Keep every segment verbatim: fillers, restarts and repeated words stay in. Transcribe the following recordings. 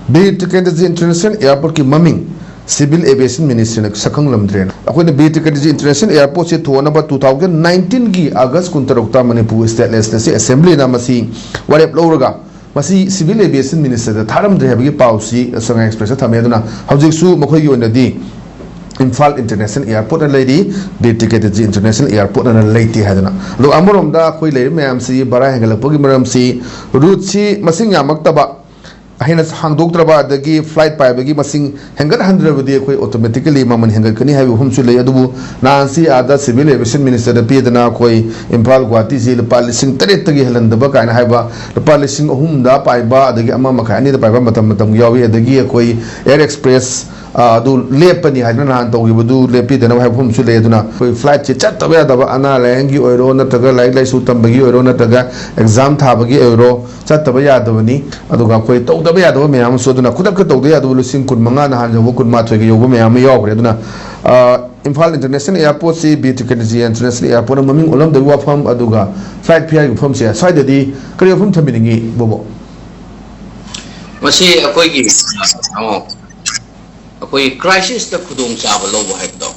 ꯕꯤꯔ ꯇꯤꯀꯦꯟꯗ꯭ꯔꯖꯤ international ꯑꯦꯌꯥꯔꯄꯣꯔꯠꯀꯤ ꯃꯃꯤꯡ civil aviation ꯃꯤꯅꯤꯁꯇ꯭ꯔꯤꯅ ꯁꯛꯈꯪꯂꯝꯗ꯭ꯔꯦꯅ꯫ ꯑꯩꯈꯣꯏꯅ ꯕꯤꯔ ꯇꯤꯀꯦꯟꯗ꯭ꯔꯖꯤ international ꯑꯦꯌꯥꯔꯄꯣꯔꯠꯁꯦ ꯊꯣꯟꯅꯕ two thousand nineteenꯒꯤ ꯑꯥꯒꯁ ꯀꯨꯟꯇꯔꯨꯛꯇ Manipur state legislative ꯑꯦꯁꯦꯝꯕ꯭ꯂꯤꯅ ꯃꯁꯤ ꯋꯥꯔꯦꯞ ꯂꯧꯔꯒ ꯃꯁꯤ ꯁꯤꯚꯤꯜ ꯑꯦꯚꯤꯌꯦꯁꯟ ꯃꯤꯅꯤꯁꯇꯔꯗ ꯊꯥꯔꯝꯗ꯭ꯔꯦ ꯍꯥꯏꯕꯒꯤ ꯄꯥꯎꯁꯤ ꯁꯉꯥꯏ ꯑꯦꯛꯁꯄ꯭ꯔꯦꯁꯇ ꯊꯝꯃꯦ꯫ ꯑꯗꯨꯅ ꯍꯧꯖꯤꯛꯁꯨ ꯃꯈꯣꯏꯒꯤ ꯑꯣꯏꯅꯗꯤ ꯏꯝꯐꯥꯜ ꯏꯟꯇꯔꯅꯦꯁꯅꯦꯜ ꯑꯦꯌꯥꯔꯄꯣꯔꯠꯅ ꯂꯩꯔꯤ, ꯕꯤꯔ ꯇꯤꯀꯦꯟꯗ꯭ꯔꯖꯤ ꯏꯟꯇꯔꯅꯦꯁꯅꯦꯜ ꯑꯦꯌꯥꯔꯄꯣꯔꯠꯅ ꯂꯩꯇꯦ ꯍꯥꯏꯗꯅ꯫ ꯑꯗꯣ ꯑꯃꯔꯣꯝꯗ ꯑꯩꯈꯣꯏ ꯂꯩꯔꯤꯕ ꯃꯌꯥꯝꯁꯤ, ꯚꯔꯥ ꯍꯦꯟꯒꯠꯂꯛꯄꯒꯤ ꯃꯔꯝꯁꯤ, ꯔꯨꯠꯁꯤ ꯃꯁꯤꯡ ꯌꯥꯝꯃꯛꯇꯕ, ꯍꯦꯟꯅ ꯍꯥꯡꯗꯣꯛꯇ꯭ꯔꯕ, ꯑꯗꯒꯤ ꯐ꯭ꯂꯥꯏꯠ ꯄꯥꯏꯕꯒꯤ ꯃꯁꯤꯡ ꯍꯦꯟꯒꯠꯍꯟꯗ꯭ꯔꯕꯗꯤ ꯑꯩꯈꯣꯏ ꯑꯣꯇꯣꯃꯦꯇꯤꯀꯦꯂꯤ ꯃꯃꯜ ꯍꯦꯟꯒꯠꯀꯅꯤ ꯍꯥꯏꯕ ꯋꯥꯐꯝꯁꯨ ꯂꯩ꯫ ꯑꯗꯨꯕꯨ ꯅꯍꯥꯟꯁꯤ ꯑꯥꯗ ꯁꯤꯚꯤꯜ ꯑꯦꯚꯤꯌꯦꯁꯟ ꯃꯤꯅꯤꯁꯇꯔꯗ ꯄꯤꯗꯅ ꯑꯩꯈꯣꯏ ꯏꯝꯐꯥꯜ ꯒꯨꯋꯥꯍꯥꯇꯤꯁꯤ ꯂꯨꯄꯥ ꯂꯤꯁꯤꯡ ꯇꯔꯦꯠꯇꯒꯤ ꯍꯦꯜꯍꯟꯗꯕ ꯀꯥꯏꯅ ꯍꯥꯏꯕ, ꯂꯨꯄꯥ ꯂꯤꯁꯤꯡ ꯑꯍꯨꯝꯗ ꯄꯥꯏꯕ, ꯑꯗꯒꯤ ꯑꯃ ꯃꯈꯥꯏ, ꯑꯅꯤꯗ ꯄꯥꯏꯕ ꯃꯇꯝ ꯃꯇꯝꯒꯤ ꯌꯥꯎꯏ꯫ ꯑꯗꯒꯤ ꯑꯩꯈꯣꯏ ꯑꯦꯌꯔ ꯑꯦꯛꯁꯄ꯭ꯔꯦꯁ, ꯑ, ꯑꯗꯨ ꯂꯦꯞꯄꯅꯤ ꯍꯥꯏꯗꯅ ꯅꯍꯥꯟ ꯇꯧꯈꯤꯕꯗꯨ ꯂꯦꯞꯄꯤꯗꯅꯕ ꯍꯥꯏꯕ ꯋꯥꯐꯝꯁꯨ ꯂꯩ꯫ ꯑꯗꯨꯅ ꯑꯩꯈꯣꯏ ꯐ꯭ꯂꯥꯏꯠꯁꯦ ꯆꯠꯇꯕ ꯌꯥꯗꯕ, ꯑꯅꯥ ꯂꯥꯏꯌꯦꯡꯒꯤ ꯑꯣꯏꯔꯣ, ꯅꯠꯇ꯭ꯔꯒ ꯂꯥꯏꯔꯤꯛ ꯂꯥꯏꯁꯨ ꯇꯝꯕꯒꯤ ꯑꯣꯏꯔꯣ, ꯅꯠꯇ꯭ꯔꯒ ꯑꯦꯛꯖꯥꯝ ꯊꯥꯕꯒꯤ ꯑꯣꯏꯔꯣ, ꯆꯠꯇꯕ ꯌꯥꯗꯕꯅꯤ꯫ ꯑꯗꯨꯒ ꯑꯩꯈꯣꯏ ꯇꯧꯗꯕ ꯌꯥꯗꯕ ꯃꯌꯥꯝ ꯑꯃꯁꯨ, ꯑꯗꯨꯅ ꯈꯨꯗꯛꯇ ꯇꯧꯗ ꯌꯥꯗꯕ ꯂꯤꯁꯤꯡ ꯀꯨꯟꯃꯉꯥ ꯅꯍꯥꯟ ꯌꯧꯕ ꯀꯨꯟꯃꯥꯊꯣꯏꯒ ꯌꯧꯕ ꯃꯌꯥꯝ ꯑꯃ ꯌꯥꯎꯈ꯭ꯔꯦ꯫ ꯑꯗꯨꯅ, ꯑ, ꯏꯝꯐꯥꯜ ꯏꯟꯇꯔꯅꯦꯁꯅꯦꯜ ꯑꯦꯌꯥꯔꯄꯣꯔꯠꯁꯤ ꯕꯤꯔ ꯇꯤꯀꯦꯟꯗ꯭ꯔꯖꯤ ꯏꯟꯇꯔꯅꯦꯁꯅꯦꯜ ꯑꯦꯌꯥꯔꯄꯣꯔꯠꯅ ꯃꯃꯤꯡ ꯑꯣꯜꯂꯝꯗꯕꯒꯤ ꯋꯥꯐꯝ, ꯑꯗꯨꯒ ꯐ꯭ꯂꯥꯏꯠ ꯐꯤꯌꯥꯔꯒꯤ ꯋꯥꯐꯝꯁꯦ ꯁ꯭ꯋꯥꯏꯗꯗꯤ ꯀꯔꯤ ꯋꯥꯐꯝ ꯊꯝꯕꯤꯅꯤꯡꯉꯤ, ꯕꯣꯕꯣ? ꯃꯁꯤ ꯑꯩꯈꯣꯏꯒꯤ, ꯑꯣ, ꯑꯩꯈꯣꯏ ꯀ꯭ꯔꯥꯏꯁꯤꯁꯇ ꯈꯨꯗꯣꯡꯆꯥꯕ ꯂꯧꯕ ꯍꯥꯏꯕꯗꯣ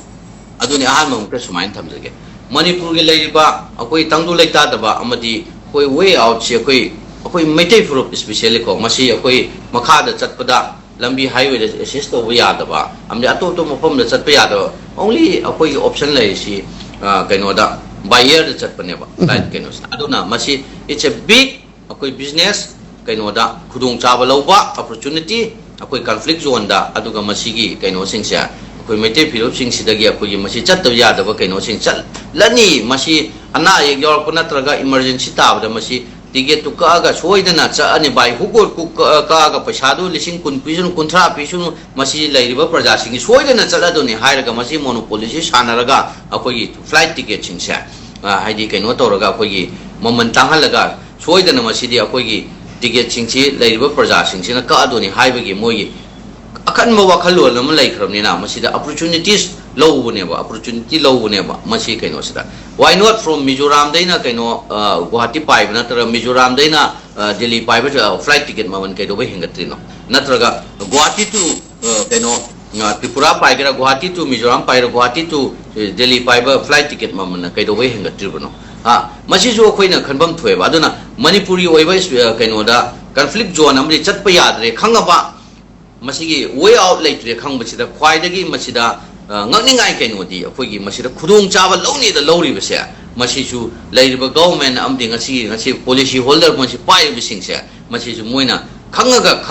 ꯑꯗꯨꯅꯤ꯫ ꯑꯍꯥꯟꯕ ꯑꯃꯨꯛꯇ ꯁꯨꯃꯥꯏꯅ ꯊꯝꯖꯒꯦ, ꯃꯅꯤꯄꯨꯔꯒꯤ ꯂꯩꯔꯤꯕ ꯑꯩꯈꯣꯏ ꯇꯪꯗꯨ ꯂꯩꯇꯥꯗꯕ ꯑꯃꯗꯤ ꯑꯩꯈꯣꯏ ꯋꯦ ꯑꯥꯎꯠꯁꯤ ꯑꯩꯈꯣꯏ, ꯑꯩꯈꯣꯏ ꯃꯩꯇꯩ ꯐꯨꯔꯨꯞ ꯏꯁꯄꯤꯁꯦꯜꯂꯤꯀꯣ, ꯃꯁꯤ ꯑꯩꯈꯣꯏ ꯃꯈꯥꯗ ꯆꯠꯄꯗ ꯂꯝꯕꯤ ꯍꯥꯏꯋꯦꯗ ꯑꯦꯁꯦꯁ ꯇꯧꯕ ꯌꯥꯗꯕ ꯑꯃꯗꯤ ꯑꯇꯣꯞ ꯑꯇꯣꯞꯄ ꯃꯐꯝꯗ ꯆꯠꯄ ꯌꯥꯗꯕ, ꯑꯣꯡꯂꯤ ꯑꯩꯈꯣꯏꯒꯤ ꯑꯣꯞꯁꯟ ꯂꯩꯔꯤꯁꯤ, ꯑ, ꯀꯩꯅꯣꯗ, ꯕꯥꯏ ꯑꯦꯌꯔꯗ ꯆꯠꯄꯅꯦꯕ, ꯐ꯭ꯂꯥꯏꯠ ꯀꯩꯅꯣꯁꯤꯅ꯫ ꯑꯗꯨꯅ ꯃꯁꯤ, it's a big, ꯑꯩꯈꯣꯏ ꯕꯤꯖꯤꯅꯦꯁ ꯀꯩꯅꯣꯗ ꯈꯨꯗꯣꯡꯆꯥꯕ ꯂꯧꯕ ꯑꯣꯄꯣꯔꯆꯨꯅꯤꯇꯤ, ꯑꯩꯈꯣꯏ ꯀꯟꯐ꯭ꯂꯤꯛ ꯖꯣꯟꯗ, ꯑꯗꯨꯒ ꯃꯁꯤꯒꯤ ꯀꯩꯅꯣꯁꯤꯡꯁꯦ ꯑꯩꯈꯣꯏ ꯃꯩꯇꯩ ꯐꯤꯔꯨꯞꯁꯤꯡꯁꯤꯗꯒꯤ ꯑꯩꯈꯣꯏꯒꯤ ꯃꯁꯤ ꯆꯠꯇꯕ ꯌꯥꯗꯕ ꯀꯩꯅꯣꯁꯤꯡ ꯆꯠꯂꯅꯤ꯫ ꯃꯁꯤ ꯑꯅꯥ ꯑꯌꯦꯛ ꯌꯥꯎꯔꯛꯄ ꯅꯠꯇ꯭ꯔꯒ ꯏꯃꯥꯔꯖꯦꯟꯁꯤ ꯇꯥꯕꯗ ꯃꯁꯤ ꯇꯤꯀꯦꯠꯇꯨ ꯀꯛꯑꯒ ꯁꯣꯏꯗꯅ ꯆꯠꯂꯅꯤ꯫ ꯕꯥꯏ ꯍꯨꯛ ꯑꯣꯔ ꯀ꯭ꯔꯨꯛ ꯀꯛꯑ-, ꯀꯛꯑꯒ ꯄꯩꯁꯥꯗꯨ ꯂꯤꯁꯤꯡ ꯀꯨꯟ ꯄꯤꯁꯅꯨ, ꯀꯨꯟꯊ꯭ꯔꯥ ꯄꯤꯁꯅꯨ, ꯃꯁꯤ ꯂꯩꯔꯤꯕ ꯄ꯭ꯔꯖꯥꯁꯤꯡꯒꯤ ꯁꯣꯏꯗꯅ ꯆꯠꯂꯗꯣꯏꯅꯤ ꯍꯥꯏꯔꯒ ꯃꯁꯤ ꯃꯣꯅꯣꯄꯣꯂꯤꯁꯤ ꯁꯥꯟꯅꯔꯒ ꯑꯩꯈꯣꯏꯒꯤ ꯐ꯭ꯂꯥꯏꯠ ꯇꯤꯀꯦꯠꯁꯤꯡꯁꯦ, ꯑ, ꯍꯥꯏꯗꯤ ꯀꯩꯅꯣ ꯇꯧꯔꯒ ꯑꯩꯈꯣꯏꯒꯤ ꯃꯃꯜ ꯇꯥꯡꯍꯜꯂꯒ ꯁꯣꯏꯗꯅ ꯃꯁꯤꯗꯤ ꯑꯩꯈꯣꯏꯒꯤ ꯇꯤꯀꯦꯠꯁꯤꯡꯁꯤ ꯂꯩꯔꯤꯕ ꯄ꯭ꯔꯖꯥꯁꯤꯡꯁꯤꯅ ꯀꯛꯑꯗꯣꯏꯅꯤ ꯍꯥꯏꯕꯒꯤ ꯃꯣꯏꯒꯤ ꯑꯀꯟꯕ ꯋꯥꯈꯜꯂꯣꯟ ꯑꯃ ꯂꯩꯈ꯭ꯔꯕꯅꯤꯅ ꯃꯁꯤꯗ ꯑꯣꯄꯣꯔꯆꯨꯅꯤꯇꯤꯁ ꯂꯧꯕꯅꯦꯕ, ꯑꯣꯄꯣꯔꯆꯨꯅꯤꯇꯤ ꯂꯧꯕꯅꯦꯕ ꯃꯁꯤ ꯀꯩꯅꯣꯁꯤꯗ꯫ Why not from ꯃꯤꯖꯣꯔꯥꯝꯗꯩꯅ ꯀꯩꯅꯣ, ꯑ, ꯒꯨꯋꯥꯍꯥꯇꯤ ꯄꯥꯏꯕ ꯅꯠꯇ꯭ꯔꯒ ꯃꯤꯖꯣꯔꯥꯝꯗꯩꯅ ꯑ, ꯗꯦꯜꯂꯤ ꯄꯥꯏꯕ, ꯑ, flight ticket ꯃꯃꯜ ꯀꯩꯗꯧꯕꯩ ꯍꯦꯟꯒꯠꯇ꯭ꯔꯤꯅꯣ? ꯅꯠꯇ꯭ꯔꯒ ꯒꯨꯋꯥꯍꯥꯇꯤ to, ꯑ, ꯀꯩꯅꯣ, ꯑ, ꯇ꯭ꯔꯤꯄꯨꯔꯥ ꯄꯥꯏꯒꯦꯔꯥ, ꯒꯨꯋꯥꯍꯥꯇꯤ to ꯃꯤꯖꯣꯔꯥꯝ ꯄꯥꯏꯒꯦꯔꯥ, ꯒꯨꯋꯥꯍꯥꯇꯤ to, ꯑ, ꯗꯦꯜꯂꯤ ꯄꯥꯏꯕ flight ticket ꯃꯃꯜꯅ ꯀꯩꯗꯧꯕꯩ ꯍꯦꯟꯒꯠꯇ꯭ꯔꯤꯕꯅꯣ? ꯍꯥ? ꯃꯁꯤꯁꯨ ꯑꯩꯈꯣꯏꯅ ꯈꯟꯐꯝ ꯊꯣꯛꯑꯦꯕ꯫ ꯑꯗꯨꯅ ꯃꯅꯤꯄꯨꯔꯒꯤ ꯑꯣꯏꯕ, ꯑ, ꯀꯩꯅꯣꯗ conflict zone ꯑꯃꯗꯤ ꯆꯠꯄ ꯌꯥꯗ꯭ꯔꯦ ꯈꯪꯉꯕ, ꯃꯁꯤꯒꯤ way out ꯂꯩꯇ꯭ꯔꯦ ꯈꯪꯕꯁꯤꯗ ꯈ꯭ꯋꯥꯏꯗꯒꯤ ꯃꯁꯤꯗ, ꯑ, ꯉꯛꯅꯤꯡꯉꯥꯏ ꯀꯩꯅꯣꯗꯤ, ꯑꯩꯈꯣꯏꯒꯤ ꯃꯁꯤꯗ ꯈꯨꯗꯣꯡꯆꯥꯕ ꯂꯧꯅꯤꯗ ꯂꯧꯔꯤꯕꯁꯦ, ꯃꯁꯤꯁꯨ ꯂꯩꯔꯤꯕ government ꯑꯃꯗꯤ ꯉꯁꯤꯒꯤ, ꯉꯁꯤ policy holder ꯃꯣꯏꯁꯤ ꯄꯥꯏꯔꯤꯕꯁꯤꯡꯁꯦ, ꯃꯁꯤꯁꯨ ꯃꯣꯏꯅ ꯈꯪꯉꯒ ꯈꯪ-